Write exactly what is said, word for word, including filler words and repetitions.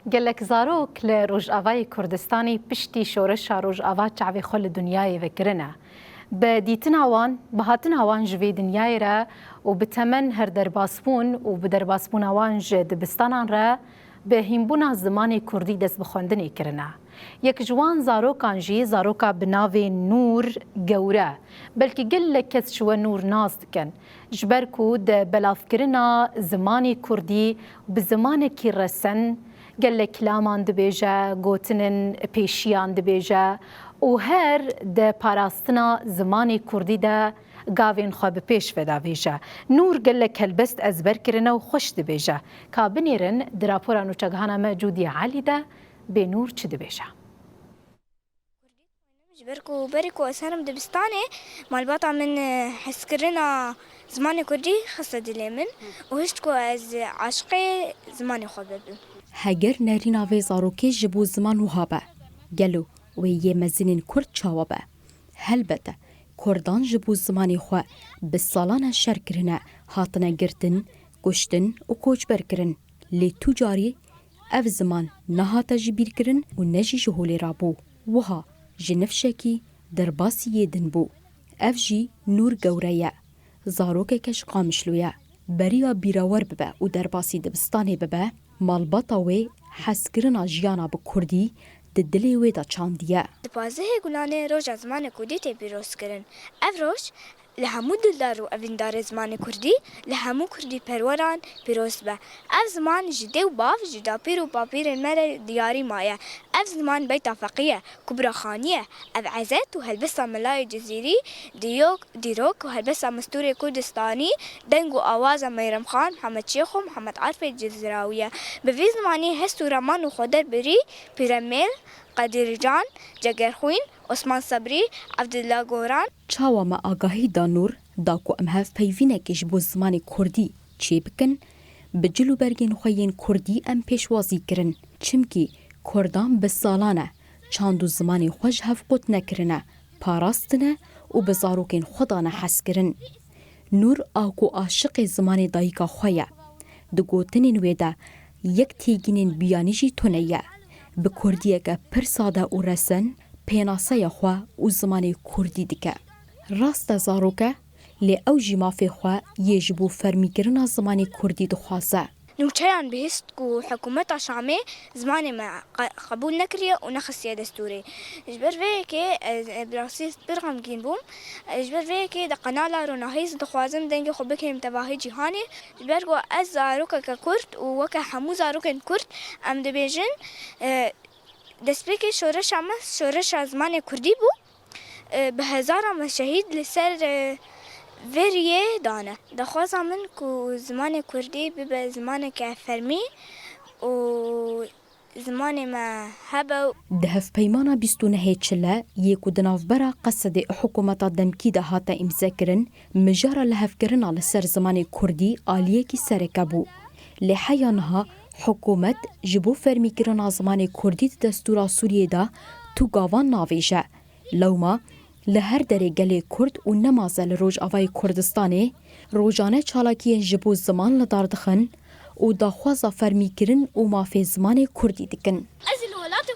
Gelek zarok li Rojavayê Kurdistanê piştî şoreşa Rojava çavê xwe li dinyayê vekirine. Bi dîtina wan, bi hatina wan ji vê dinyayê re û bi temen her derbasbûn û bi derbasbûna wan ji dibistanan re, bi hînbûna zimanê kurdî dest bi xwendinê kirine. Yek ji wan zarokan jî zaroka bi navê Nûr Gewre. Belkî gelek kes ji we Nûr nas dikin. Ji ber ku di belavkirina zimanê kurdî bi zimanekî resen, gelek kilaman dibêje, gotinên pêşiyan dibêje û her di parastina zimanê kurdî de gavên xwe bi pêş ve davêje. Nûr gelek helbest ezber kirine û xweş dibêje. Ka binêrin di rapora nûçegihana me Cûdî Elî de bê Nûr çi dibêje. Ji ber ku berê ku ez herim dibistanê, malbata min, e, hezkirina zimanê kurdî xiste dilê min û hişt ku ez aşiqê zimanê xwe bibim. Heger nerîna vê zarokê ji bo ziman wiha be, gelo wê yê mezinên kurd çawa be? Helbete, kurdan ji bo zimanê xwe bi salan e şer kirine, hatine girtin, kuştin û koçber kirin. Lê tu carî ev ziman nehate ji bîr kirin û ne jî ji holê rabû. Wiha ji nifşekî derbasî yê din bû. Ev jî Nûr Gewre ye. Zarokeke ji Qamişlo ye. Beriya bîrewer bibe û derbasî dibistanê bibe, malbata wê hezkirina jiyana bi kurdî di dilê wê de çandiye. Di pazdehê Gulanê Roja Zimanê Kurdî tê pîrozkirin. Ev roj li hemû dildar û evîndarê zimanê kurdî, li hemû kurdîperweran pîroz be. Ev ziman ji dê û bav, ji dapîr û bapîrên me re diyarî maye. Ev ziman beyta Feqî ye, Kubra Xanî ye. Ev ezet û helbesta Melayê Cizîrî, diyok, dîrok û helbesta Mistûrê Kurdistanî, deng û awaza Meyrem Xan, Mihemed Şêxo, Mihemed Arifê Cizrawî ye. Bi vî zimanî hest û raman û xweder birî, Pîremêl, Qedîrcan, Cegerxwîn, Osman Sebrî, Evdila Goran. Çawa me agahî da Nûr, da ku em hevpeyvînekê ji bo zimanê kurdî çêbikin, bi cil û bergên xwe yên kurdî em pêşwazî kirin. Çimkî kurdan bi salan e çand û zimanê xwe ji hev qut nekirine, parastine û bi zarokên xwe dane hezkirin. Nûr a ku aşiqê zimanê dayika xwe ye. Di gotinên wê de yek têgînên biyanî jî tune ye. Bi kurdiyeke pir sade û resen pênaseya xwe û zimanê kurdî dike. Rast e zarok e, lê ew jî mafê xwe yê ji bo fermîkirina zimanê kurdî dixwaze. Nûçeyan bihîst ku hikûmeta Şamê zimanê me qe-, qebûl nekiriye û nexistiye destûrê. Ji ber vê yekê, e, e, bi rastî pir xemgîn bûm. E, ji ber vê yekê di qenala Ronahîs dixwazim dengê xwe bikêm tevahî cîhanê. Ji ber ku ez zarokeke kurd û weke hemû zarokên kurd em dibêjin, e, destpêkê şoreşa me şoreşa zimanê kurdî bû. E, bi hezaran me şehîd li ser, e, vê riyê dane. Daxwaza min ku zimanê kurdî bibe zimaneke fermî û zimanê me hebe. Di hevpeymana bîst û nehê Çile yê ku di navbera Qesedê û hikûmeta demkî de hate îmzekirin, mijara lihevkirina li ser zimanê kurdî aliyekî sereke bû. Lê heya niha hikûmet ji bo fermîkirina zimanê kurdî di destûra Sûriyê de tu gavan navêje. Lewma li her derê gelê Kurd û nemaze li Rojavayê Kurdistanê rojane çalakiyên ji bo ziman li dar dixin û daxwaza fermîkirin û mafê zimanê kurdî dikin. Ez li welat